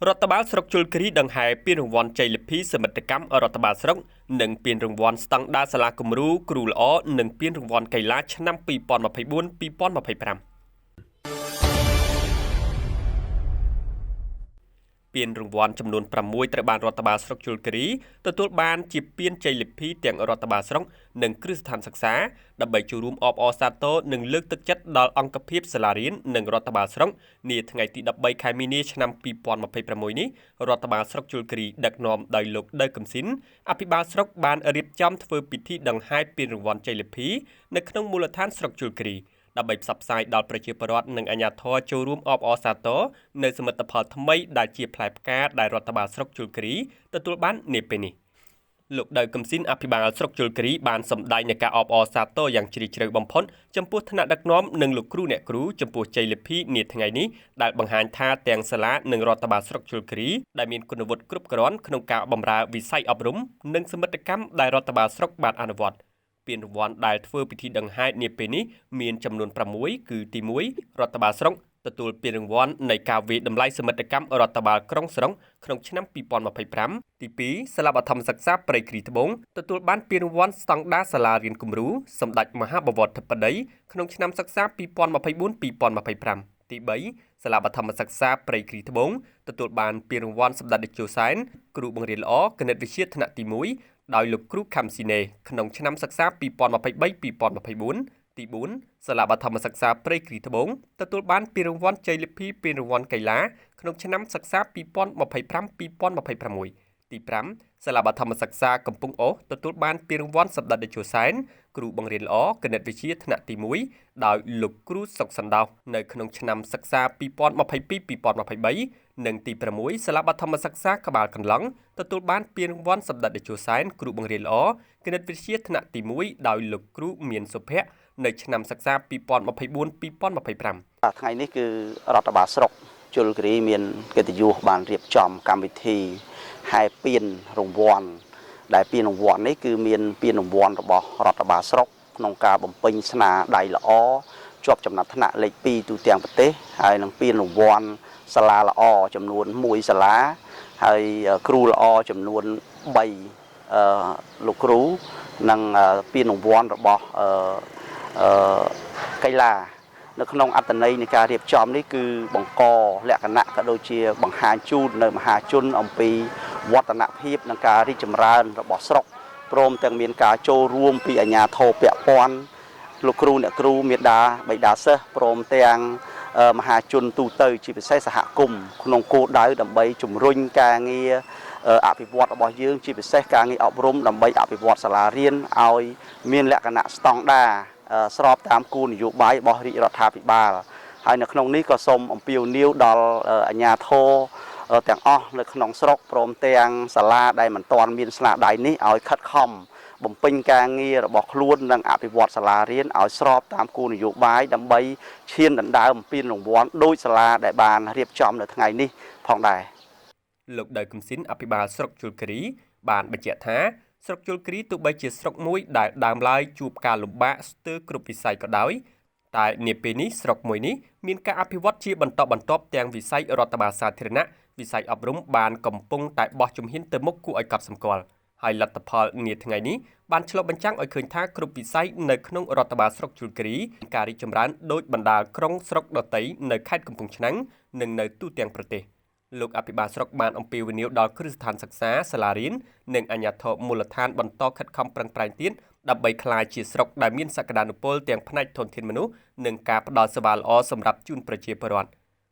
រដ្ឋបាលស្រុកជលគិរីដង្ហែពានរង្វាន់ជ័យលាភីសមិទ្ធកម្មរដ្ឋបាលស្រុកនិងពានរង្វាន់ស្តង់ដារសាលាគំរូគ្រូល្អនិងពានរង្វាន់កីឡាឆ្នាំ2024-2025ពានរង្វាន់ចំនួន6ត្រូវបានរដ្ឋបាលស្រុកជលគិរីទទួលបានជាពានជ័យលាភីទាំងរដ្ឋបាលស្រុកនិងគ្រឹះស្ថានសិក្សាដើម្បីចូលរួមអបអរសាទរនិងលើកទឹកចិត្តដល់អង្គភាពសាលារៀននិងរដ្ឋបាលស្រុកនាថ្ងៃទី13ខែមីនាឆ្នាំ2026នេះរដ្ឋបាលស្រុកជលគិរីដឹកនាំដោយលោកដៅកំស៊ីនអភិបាលស្រុកបានរៀបចំធ្វើពិធីដង្ហែពានរង្វាន់ជ័យលាភីនៅក្នុងមូលដ្ឋានស្រុកជលគិរីដើម្បីផ្សព្វផ្សាយដល់ប្រជាពលរដ្ឋនិងអាជ្ញាធរចូលរួមអបអរសាទរនៅសមិទ្ធផលថ្មីដែលជាផ្លែផ្កាដែលរដ្ឋបាលស្រុកជលគិរីទទួលបាននាពេលនេះលោកដៅកំស៊ីនអភិបាលស្រុកជលគិរីបានសម្ដែងនៃការអបអរសាទរយ៉ាងជ្រាលជ្រៅបំផុតចំពោះថ្នាក់ដឹកនាំនិងលោកគ្រូអ្នកគ្រូចំពោះជ័យលាភីនាថ្ងៃនេះដែលបង្ហាញថាទាំងសាលានិងរដ្ឋបាលស្រុកជលគិរីដែលមានគុណវុឌ្ឍិគ្រប់គ្រាន់ក្នុងការបម្រើវិស័យអប់រំនិងសមិទ្ធកម្មដែលរដ្ឋបាលស្រុកបានអនុវត្តពានរង្វាន់ដែលធ្វើពិធីដង្ហែនាពេលនេះមានចំនួន6គឺទី1រដ្ឋបាលស្រុកទទួលពានរង្វាន់នៃការវាយតម្លៃសមិទ្ធកម្មរដ្ឋបាលក្រុងស្រុកក្នុងឆ្នាំ2025ទី2សាលាបឋមសិក្សាព្រៃគ្រីត្បូងទទួលបានពានរង្វាន់ស្តង់ដារសាលារៀនគំរូសម្ដេចមហាបវរធិបតីក្នុងឆ្នាំសិក្សា2024-2025ទី3សាលាបឋមសិក្សាព្រៃគ្រីត្បូងទទួលបានពានរង្វាន់សម្ដេចតេជោសែនគ្រូបង្រៀនល្អគណិតវិទ្យាថ្នាក់ទី1ដោយលោកគ្រូខាំស៊ីណេក្នុងឆ្នាំសិក្សា2023-2024ទី4សាលាបឋមសិក្សាព្រៃគ្រីត្បូងទទួលបានពានរង្វាន់ជ័យលាភីពានរង្វាន់កីឡាក្នុងឆ្នាំសិក្សា2025-2026ទី5សាលាបឋមសិក្សាកំពង់អូសទទួលបានពានរង្វាន់សម្ដេចតេជោសែនគ្រូបង្រៀនល្អគណិតវិទ្យាថ្នាក់ទី1ដោយលោកគ្រូសុកសណ្ដោសនៅក្នុងឆ្នាំសិក្សា2022-2023និងទី6សាលាបឋមសិក្សាក្បាលកន្លង់ទទួលបានពានរង្វាន់សម្ដេចតេជោសែនគ្រូបង្រៀនល្អគណិតវិទ្យាថ្នាក់ទី1ដោយលោកគ្រូមានសុភ័ក្រនៅឆ្នាំសិក្សា2024-2025ថ្ងៃនេះគឺរដ្ឋបាលស្រុកជលគិរីមានកិត្តិយសបានរៀបចំកម្មវិធីហែពានរង្វាន់ដែលពានរង្វាន់នេះគឺមានពានរង្វាន់របស់រដ្ឋបាលស្រុកក្នុងការបំពេញស្នាដៃល្អជាប់ចំណាត់ថ្នាក់លេខ2ទូទាំងប្រទេសហើយនឹងពានរង្វាន់សាលាល្អចំនួន1សាលាហើយគ្រូល្អចំនួន3លោកគ្រូនិងពានរង្វាន់របស់កីឡានៅក្នុងអត្ថន័យនៃការរៀបចំនេះគឺបង្កលក្ខណៈក៏ដូចជាបង្ហាញជូននៅមហាជនអំពីវឌ្ឍនភាពនិងការរីកចម្រើនរបស់ស្រុកព្រមទាំងមានការចូលរួមពីអាជ្ញាធរពាក់ព័ន្ធលោកគ្រូអ្នកគ្រូមេដាបិតាសិស្សព្រមទាំងមហាជនទូទៅជាពិសេសសហគមន៍ក្នុងគោលដៅដើម្បីជំរុញការងារអភិវឌ្ឍរបស់យើងជាពិសេសការងារអប់រំដើម្បីអភិវឌ្ឍសាលារៀនឲ្យមានលក្ខណៈស្តង់ដារស្របតាមគោលនយោបាយរបស់រាជរដ្ឋាភិបាលហើយនៅក្នុងនេះក៏សូមអំពាវនាវដល់អាជ្ញាធរទាំងអស់នៅក្នុងស្រុកព្រមទាំងសាលាដែលមិនទាន់មានស្នាដៃនេះឲ្យខិតខំបំពេញការងាររបស់ខ្លួននិងអភិវឌ្ឍសាលារៀនឲ្យស្របតាមគោលនយោបាយដើម្បីឈានដណ្ដើមពានរង្វាន់ដោយសាលាដែលបានរៀបចំនៅថ្ងៃនេះផងដែរលោកដៅកំស៊ីនអភិបាលស្រុកជលគិរីបានបញ្ជាក់ថាស្រុកជលគិរីទោះបីជាស្រុកមួយដែលដើមឡើយជួបការលំបាកស្ទើរគ្រប់វិស័យក៏ដោយតែនាពេលនេះស្រុកមួយនេះមានការអភិវឌ្ឍជាបន្តបន្ទាប់ទាំងវិស័យរដ្ឋបាលសាធារណៈវិស័យអប់រំបានកំពុងតែបោះជំហានទៅមុខគួរឲ្យកត់សម្គាល់ហើយលទ្ធផលនាថ្ងៃនេះបានឆ្លុះបញ្ចាំងឲ្យឃើញថាគ្រប់វិស័យនៅក្នុងរដ្ឋបាលស្រុកជលគិរីការរីកចម្រើនដូចបណ្ដាក្រុងស្រុកដទៃនៅខេត្តកំពង់ឆ្នាំងនិងនៅទូទាំងប្រទេសលោកអភិបាលស្រុកបានអំពាវនាវដល់គ្រឹះស្ថានសិក្សាសាលារៀននិងអាជ្ញាធរមូលដ្ឋានបន្តខិតខំប្រឹងប្រែងទៀតដើម្បីក្លាយជាស្រុកដែលមានសក្តានុពលទាំងផ្នែកធនធានមនុស្សនិងការផ្ដល់សេវាល្អសម្រាប់ជូនប្រជាពលរដ្ឋ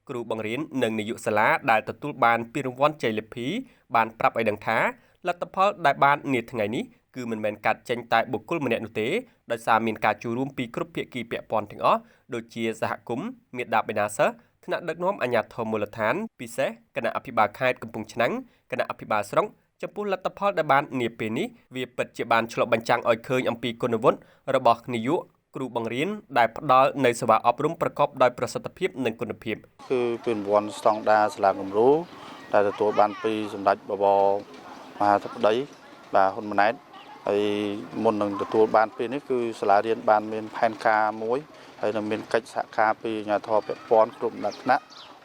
គ្រូបង្រៀននិងនាយកសាលាដែលទទួលបានពានរង្វាន់ជ័យលាភីបានប្រាប់ឲ្យដឹងថាលទ្ធផលដែលបាននាថ្ងៃនេះគឺមិនមែនកាត់ចេញតែបុគ្គលម្នាក់នោះទេដោយសារមានការចូលរួមពីគ្រប់ភាគីពាក់ព័ន្ធទាំងអស់ដូចជាសហគមន៍មេដាបេណាសិស្សថ្នាក់ដឹកនាំអាជ្ញាធរមូលដ្ឋានពិសេសគណៈអភិបាលខេត្តកំពង់ឆ្នាំងគណៈអភិបាលស្រុកចំពោះលទ្ធផលដែលបាននាពេលនេះវាពិតជាបានឆ្លុះបញ្ចាំងឲ្យឃើញអំពីគុណវុឌ្ឍរបស់នាយកគ្រូបង្រៀនដែលផ្ដល់នូវសេវាអប់រំប្រកបដោយប្រសិទ្ធភាពនិងគុណភាពគឺពានរង្វាន់ស្តង់ដារសាលាគំរូដែលទទួលបានពីសម្ដេចបវរមហាធិបតីបាទហ៊ុនម៉ាណែតហើយមុននឹងទទួលបានពេលនេះគឺសាលារៀនបានមានផែនការមួយហើយនឹងមានកិច្ចសហការពីអាជ្ញាធរពាក់ព័ន្ធគ្រប់លំដាប់ថ្នាក់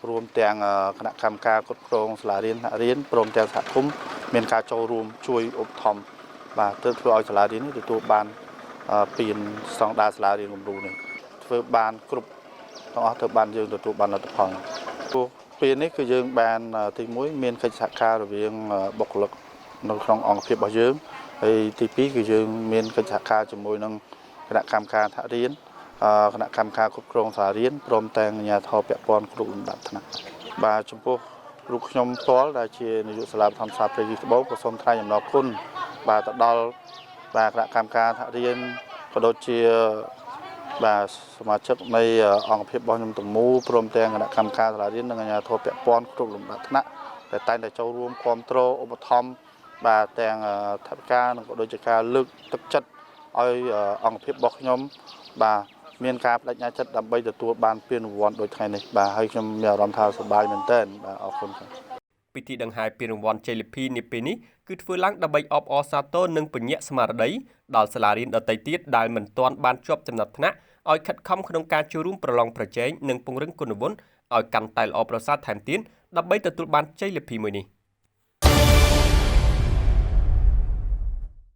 រួមទាំងគណៈកម្មការគ្រប់គ្រងសាលារៀនថ្នាក់រៀនព្រមទាំងសហគមន៍មានការចូលរួមជួយឧបត្ថម្ភបាទទើបធ្វើឲ្យសាលារៀននេះទទួលបានពានស្តង់ដារសាលារៀនគំរូនេះធ្វើបានគ្រប់ទាំងអស់ទៅបានយើងទទួលបានលទ្ធផលព្រោះពេលនេះគឺយើងបានទី1មានកិច្ចសហការរវាងបុគ្គលិកនៅក្នុងអង្គភាពរបស់យើងហើយទី2គឺយើងមានកិច្ចសហការជាមួយនឹងគណៈកម្មការថ្នាក់រៀនគណៈកម្មការគ្រប់គ្រងសាលារៀនព្រមទាំងអាជ្ញាធរពាក់ព័ន្ធគ្រប់លំដាប់ថ្នាក់បាទចំពោះរូបខ្ញុំផ្ទាល់ដែលជានាយកសាលាបឋមសិក្សាព្រៃត្បូងក៏សូមថ្លែងអំណរគុណបាទទៅដល់បាទគណៈកម្មការថ្នាក់រៀនក៏ដូចជាបាទសមាជិកនៃអង្គភាពរបស់ខ្ញុំទាំងមូលព្រមទាំងគណៈកម្មការសាលារៀននិងអាជ្ញាធរពាក់ព័ន្ធគ្រប់លំដាប់ថ្នាក់ដែលតែងតែចូលរួមគាំទ្រឧបត្ថម្ភបាទទាំងថវិកានិងក៏ដូចជាការលើកទឹកចិត្តឲ្យអង្គភាពរបស់ខ្ញុំបាទមានការបដិញ្ញាចិត្តដើម្បីទទួលបានពានរង្វាន់ដូចថ្ងៃនេះបាទហើយខ្ញុំមានអារម្មណ៍ថាសប្បាយមែនទែនបាទអរគុណបាទពិធីដង្ហែពានរង្វាន់ជ័យលាភីនាពេលនេះគឺធ្វើឡើងដើម្បីអបអរសាទរនិងពញ្ញាក់ស្មារតីដល់សាលារៀនដទៃទៀតដែលមិនទាន់បានជាប់ចំណាត់ថ្នាក់ឲ្យខិតខំក្នុងការចូលរួមប្រឡងប្រជែងនិងពង្រឹងគុណវុឌ្ឍឲ្យកាន់តែល្អប្រសើរថែមទៀតដើម្បីទទួលបានជ័យលាភីមួយនេះ។